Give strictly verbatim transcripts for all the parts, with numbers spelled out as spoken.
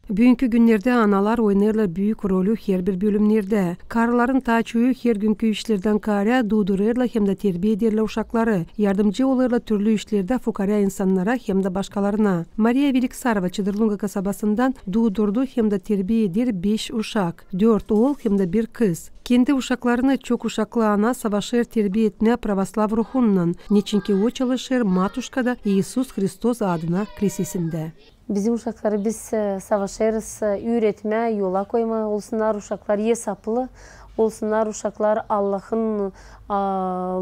Büünkü günnerdä analar oynêêrlar büük rolü herbir bölümnerdä. Karıların taa çoyu hergünkü işlerdän kaarä duudurêrlar hem dä terbiä ederlär uşakları, yardımcı olêrlar türlü işlerdä fukarä insannara hem dä başkalarına. Mariya Viliksarova Çadırlunga kasabasından duudurdu hem dä terbiä eder beş uşak, dört ool hem dä bir kız. Kendi uşaklarını çok uşaklı ana savaşêr terbiä etmää pravoslav ruhunnan, neçinki o çalışêr Matuşkada İisus Hristos adına klisesindä. Bizim uşakları biz, e, savaşêrız, e, üüretmää, yola koymaa, olsunnar uşaklar esaplı, olsunnar uşaklar Allahın, a,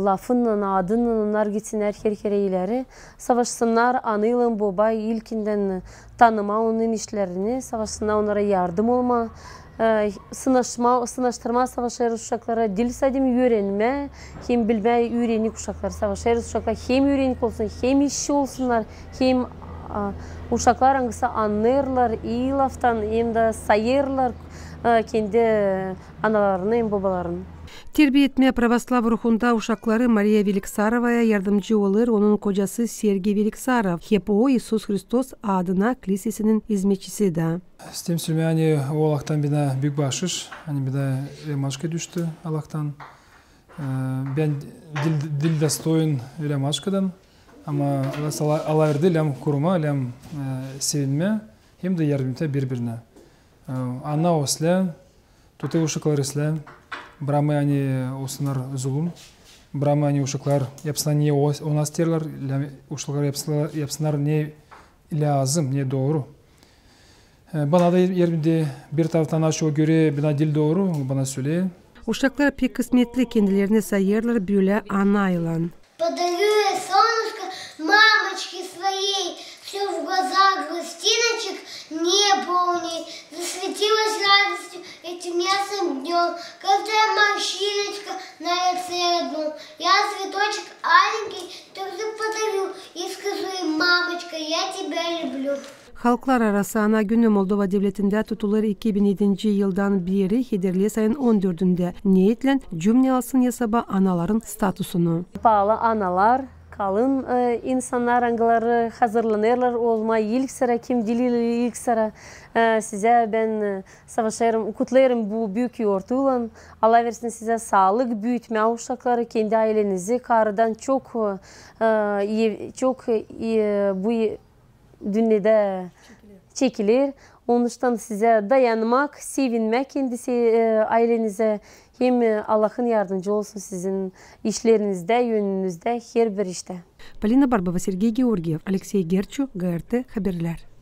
lafınnan, adınnan, onnar gitsinnär her kerä ileri. Savaşsınnar anaylan boba ilkindän tanımaa onun işlerini, savaşsınnar onnara yardım olmaa, e, sınaşmaa, sınaştırmaa savaşêrız uşakları, diil sade üürenmää, hem bilmää üürenik uşakları. Savaşêrız uşaklar hem üürenik olsun, hem işçi olsunnar, hem, a, uşaklar, angısı annêêrlar ii laftan, hem dä sayêrlar, e, kendi analarını hem bobalarını. Terbiä etmää pravoslav ruhunda uşakları Mariya Veliksarovaya yardımcı olêr onun kocası Sergiy Veliksarov, hep o İisus Hristos adına klisesinin izmetçisi dä. İsteerim sölää, ani o Allahtan bendä büük baaşış, ani bendä römaşka düştü Allahtan. E, bän diil, diil dostoyn römaşkadan, ama Allah, Allah verdi lääm kurmaa, lääm, e, sevinmää, hem dä yardımnaa biri-birinä. E, ana oslää, tutêr uşakları islää, bramêêr, ani olsunnar zulum, bramêêr, ani uşaklar yapsınnar ne o-, ona isteerlär, lääm uşaklar yapsınnar, yapsınnar ne lääzım, ne dooru. E, bana da er, er biri bir taraftan açıyor, görer, bana diil dooru, bana söleer. Uşaklar pek kısmetli, kendilerini sayêrlar bölä anaylan. Подарю я, солнышко, мамочке своей, всё в глазах грустиночек не было в ней. Засветилась радостью этим ясным днём каждая морщиночка на лице родном. Я цветочек аленький тоже подарю и скажу им: мамочка, я тебя люблю. Halklararası ana günü Moldova devletindä tutulêr iki bin edinci yıldan beeri hederlä sayın on dördündä, neetlän cümnä alsın esaba anaların statusunu. Paalı analar, kalın, e, insannar, angıları hazırlanêrlar olmaa ilk sıra, kim diil ilk sıra, e, sizä bän, e, savaşêrım, kutlêêrım bu büük yortuylan. Allah versin sizä saalık, büütmää uşakları, kendi aylenizi, karıdan çok, e, e, çok, e, bu, e, dünnedä çekiler. Onuştan sizä dayanmak, sevinmäk kendi, e, aylenizä, hem, e, Allahın yardımcı olsun sizin işlerinizdä, önünüzdä, herbir iştä. Polina Barbova, Sergey Georgiev, Aleksey Gerçu, G R T Haberlär.